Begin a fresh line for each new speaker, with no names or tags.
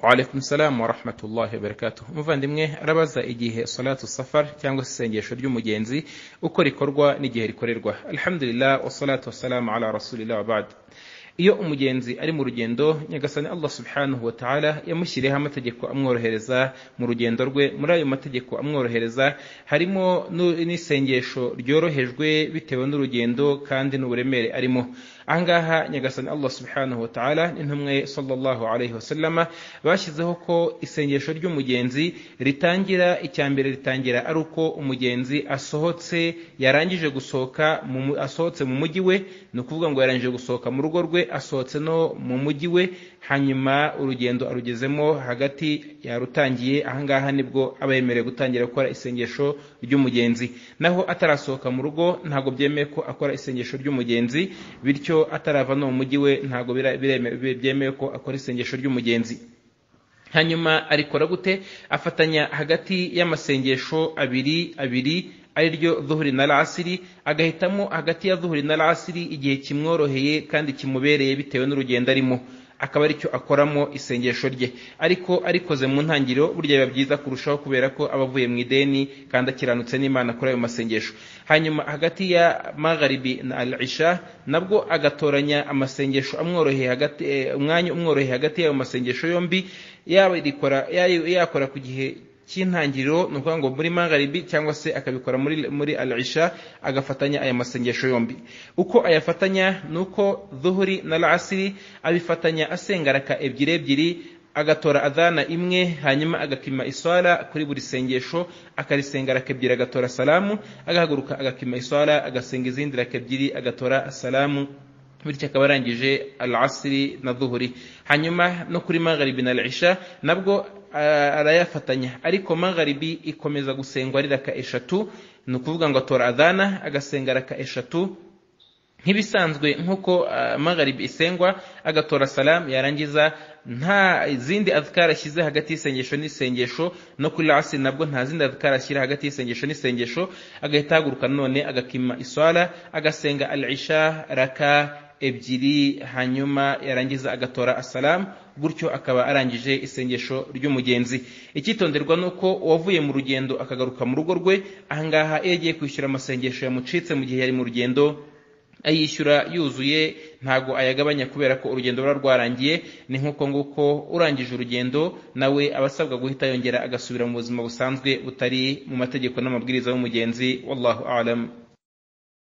Wa alaikum salam wa rahmatullahi wa barakatuh. Umuvandimwe arabaza igihe salatu safar cyangwa se isengesho ry'umugenzi uko rikorwa n'igihe rikorerwa. Alhamdulillah wa salatu wa salamu ala rasulillah wa ba'd. Iyo umugenzi ari mu rugendo, Nyagasani Allah subhanahu wa ta'ala yamushyiriyeho amategeko amworohereza mu rugendo rwe. Muri ayo mategeko amworohereza harimo n'isengesho ryorohejwe bitewe n'urugendo kandi n'uburemere arimo. Ahangaha Nyagasani Allah subhanahu wa ta'ala n'intumwa sallallahu alayhi wasallama bashyizeho ko isengesho ry'umugenzi ritangira, icyambere ritangira ari uko umugenzi asohotse, yarangije gusohoka, asohotse mu mujyi we, ni ukuvuga ngo yarangije gusohoka mu rugo rwe, asohotse no mu mujyi we, hanyuma urugendo arugezemo hagati yarutangiye. Ahangaha nibwo aba yemerewe gutangira gukora isengesho ry'umugenzi. Naho atarasohoka mu rugo ntabwo byemewe ko akora isengesho ry'umugenzi, bityo atarava no mu mujyi we ntabwo byemewe ko akora isengesho ry'umugenzi. Hanyuma arikora gute? Afatanya hagati y'amasengesho abiri abiri, ariryo dhuhuri na lasiri, agahitamo hagati ya dhuhuri na lasiri igihe kimworoheye kandi kimubereye bitewe n'urugendo arimo, akaba aricyo akoramo isengesho rye. Ariko arikoze mu ntangiriro burya biba byiza kurushaho, kubera ko aba avuye mu ideni kandi akiranutse n'Imana kuri ayo masengesho. Hanyuma hagati ya magharibi na al-isha nabwo agatoranya amasengesho amworoheye hagati, umwanya umworoheye hagati y'ayo masengesho yombi, yaba yakora ku gihe cy'intangiriro, ni ukuvuga ngo muri magharibi, cyangwa se akabikora muri al-isha, agafatanya aya masengesho yombi. Uko ayafatanya ni uko dhuhuri na al-asiri abifatanya asenga raka ebyiri ebyiri, agatora adhana imwe, hanyuma agakima iswala kuri buri sengesho, akarisenga raka ebyiri agatora salamu, agahaguruka agakima iswala, agasenga izindi raka ebyiri agatora salamu, bityo akaba arangije al-asiri na dhuhuri. Hanyuma no kuri magharibi na al-isha nabwo arayafatanya, ariko magharibi ikomeza gusengwa ari raka eshatu, ni ukuvuga ngo atora adhana agasenga raka eshatu nk'ibisanzwe nk'uko magharibi isengwa, agatora salam, yarangiza nta zindi adhkar ashyize hagati y'isengesho n'isengesho. No kuri asri nabwo nta zindi adhkar ashyira hagati y'isengesho n'isengesho, agahita ahaguruka none agakima iswala, agasenga al-isha raka ebyiri, hanyuma yarangiza agatora asalamu, gutyo akaba arangije isengesho ry'umugenzi. Icyitonderwa nuko uwavuye mu rugendo akagaruka mu rugo rwe, ahangaha iyo agiye kwishyura amasengesho yamucitse mu gihe yari mu rugendo, ayishyura yuzuye, ntago ayagabanya kubera ko urugendo ruba rwarangiye. Ni nkuko nguko urangije urugendo nawe abasabwa guhita yongera agasubira mu buzima busanzwe butari mu mategeko n'amabwiriza y'umugenzi. Wallahu a'lam.